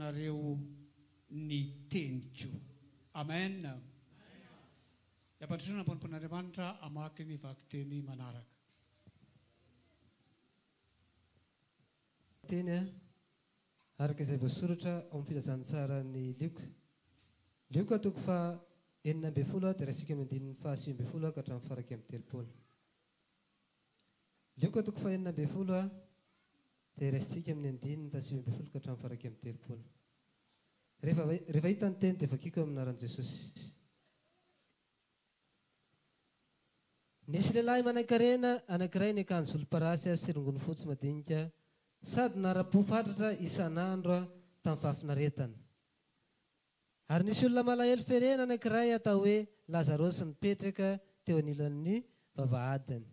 anatinareo ny teniko. Amen. Ampandrosoana ny mpanompon'Andriamanitra hamaky ny vakiteny manaraka. Teny araka izay voasoratra ao amin'ny Filazantsaran'i Lioka. Lioka toko faha 16 dia raisiko amin'ny andininy faha 19 ka hatramin'ny faha 31. Lioka toko faha 16 dia raisintsika amin'ny andininy faha 19 ka hatramin'ny faha 31. Rehefa rehefa hita ny teny dia vakiko amin'ny anaran'i Jesosy. Nisy lehilahy manankarena anankiray niakanjo volomparasy sy rongony fotsy madinika sady nara-po fatratra isan'andro tamin'ny fahafinaretana. Ary nisy olona malahelo ferena anankiray atao hoe Lazarosy nipetraka teo anilan'ny vavahadiny.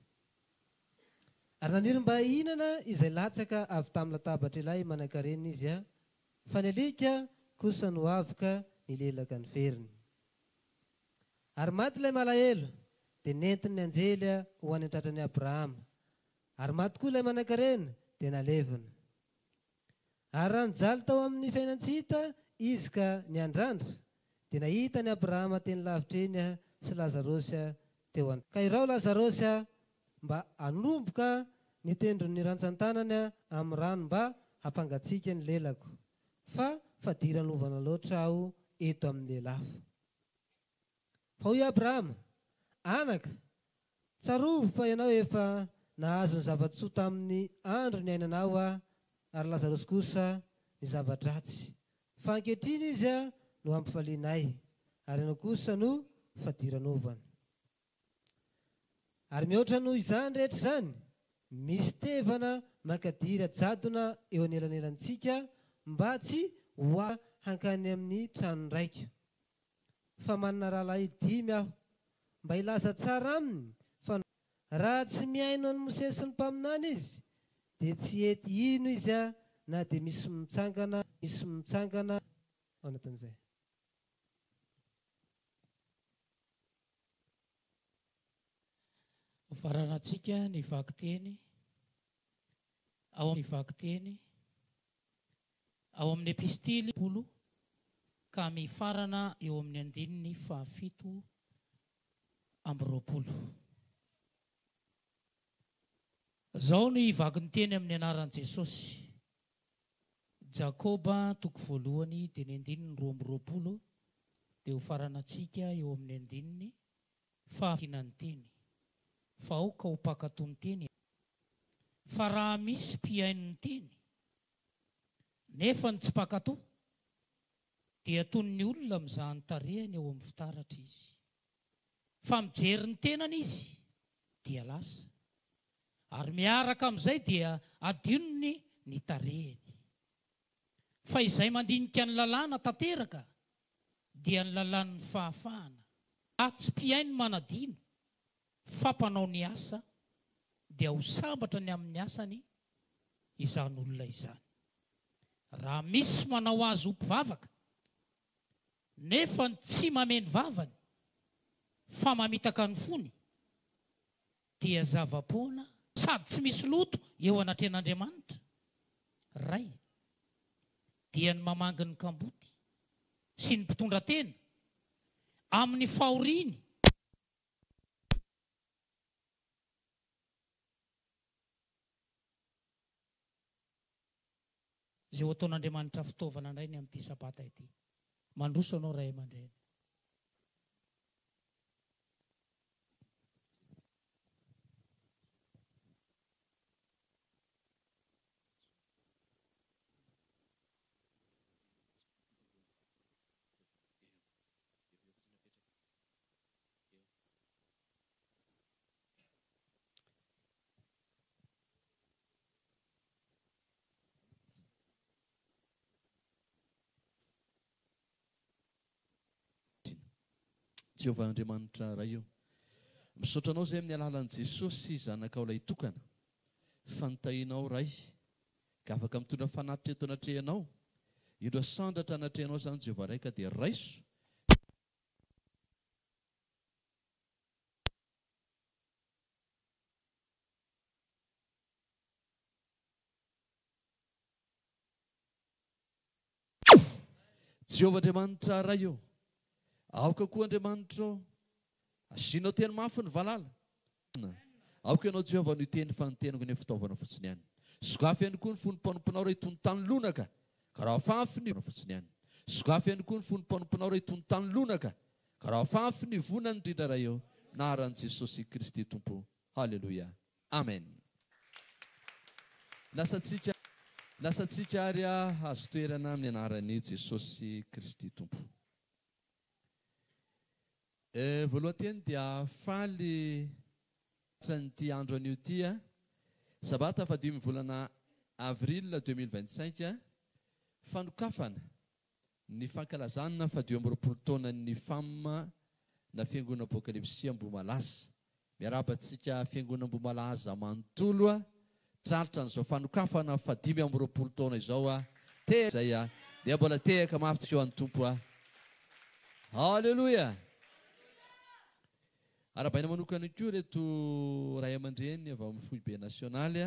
Ary naniry mba hihinana izay latsaka avy tamin'ny latabatr'ilay manankarena izy, fa ny alika kosa no avy ka nilelaka ny feriny. Ary maty ilay malahelo, dia nentin'ny anjely ho any an-tratran'i Abrahama. Ary maty koa ilay manankarena, dia nalevina. Ary raha nijaly tao amin'ny fiainan-tsy hita izy ka niandrandra, dia nahita an'i Abrahama teny lavitra eny sy Lazarosy teo an. Ka iraho Lazarosy mba hanomboka ny tendron'ny rantsan-tanany amin'ny rano mba hampangatsiaka ny lelako, fa fadiranovana loatra aho eto amin'ny lelafo. Fa hoy Abrahama, Anaka, tsarovy fa ianao efa nahazo ny zava-tsoa tamin'ny andro niainanao ary Lazarosy kosa ny zava-dratsy. Fa ankehitriny izy no ampifalianay, ary ianao kosa no fadiranovana. Ary mihoatra noho izany rehetra izany, misy tevana mankadiry jadona eo anelanelantsika mba tsy ho hankany amin'ny tranon'ny raiko. Fa manana rahalahy dimy aho, mba hilaza tsara aminy fa raha tsy mihaino an'i Mosesy sy ny mpaminany izy, dia tsy hety hino izy na dia misy mitsangana misy mitsangana ao anatin'izay. Hofaranantsika ny vakiteny ao amin'ny vakiteny ao amin'ny epistily polo ka mifarana eo amin'ny andininy faha-27. Izao no hivaky ny teny amin'ny anaran'i Jesosy. Jakoba toko voalohany dia ny andininy 22 dia hofaranantsika eo amin'ny andininy faha ny teny, fa aoka ho mpankatò ny teny, fa raha misy mpihaino ny teny, nefa ny tsy mpankatò, dia toy ny olona mizaha ny tarehiny eo amin'ny fitaratra izy. Fa mijery ny tenany izy, dia lasa. Ary miaraka amin'izay dia adinony ny tarehiny. Fa izay mandinika ny lalàna tanteraka dia ny lalàn'ny fahafahana. Raha tsy mpihaino manadino fa mpanao ny asa dia ho sambatra ny amin'ny asany izany olona izany. Raha misy manao azy ho mpivavaka nefa ny tsy mameno vavany fa mamitaka ny fony dia zava-poana sady tsy misy loto eo anatrehan'Andriamanitra Ray dia ny mamangy ny kamboty sy ny mpitondra tena amin'ny fahoriany. Izay ho ataon'Andriamanitra fitaovana indray ny amin'ity Sabata ity. Mandroso anao ray aman-dreny. Jehovah Andriamanitra Ray o, misaotra Anao izay amin'ny alalan'i Jesosy Zanakao Lahitokana, fa nitahianao Ray, ka afaka mitondra fanatitra eto anatrehanao, indro asandratra anatrehanao izany Jehovah Ray ka dia raiso, Jehovah Andriamanitra Ray ô, aoka koa Andriamanitra ô, asianao teny mafy ny valala. Aoka Ianao Jehovah no hiteny fa ny teniko anie fitaovana fotsiny ihany. Sokafy ihany koa ny fon'ny mpanomponao raha itony tany lonaka ka raha afafy ny fotsiny ihany. Sokafy ihany koa ny fon'ny mpanomponao raha itony tany lonaka ka raha afafy ny vonany indrindra Ray ô, Anaran'i Jesosy Kristy Tompo. Haleloia. Amen. Lasantsika Lasantsika ary hahazo toerana amin'ny anaran'i Jesosy Kristy Tompo. Voalohan-teny dia faly an'ity andro anio ity, Sabata fahadimy volana Avril 2025, fanokafana ny fankalazana faha-25 taonan'ny fam na Fiangonana Apokalypsy Ambohimalaza. Miarahaba antsika Fiangonana Ambohimalaza manontolo tratra an'izao fanokafana faha-25 taona izao. Te izay dia mbola tehaka mafy tsika ho an'ny Tompo. Haleloia! Arahabaina manokana koa ireto ray aman-dreny avy ao amin'ny foibe nasionaly.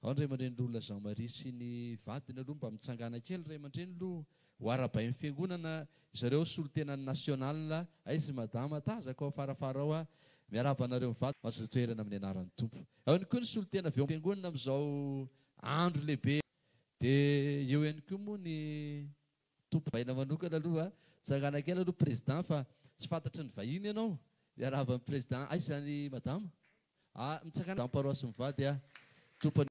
Ao ny ray aman-dreny Loholona Jean Marie sy ny vadiny aloha mba mitsangàna kely ray aman-dreny aloha ho arahabain'ny fiangonana zareo solontenan'ny national aiza i madama tazako ao afarafara ao aho miarahaba anareo mivady mahazo toerana amin'ny anaran'ny Tompo ao ihany koa ny solontena avy ao am-piangonana amin'izao andro lehibe dia eo ihany koa moa ny Tompo baina manokana aloha tsangàna kely aloha président fa tsy fantatry ny vahiny ianao miarahaba ny président aiza ny madama Ah mitsangana paroasy mivady ah tompony.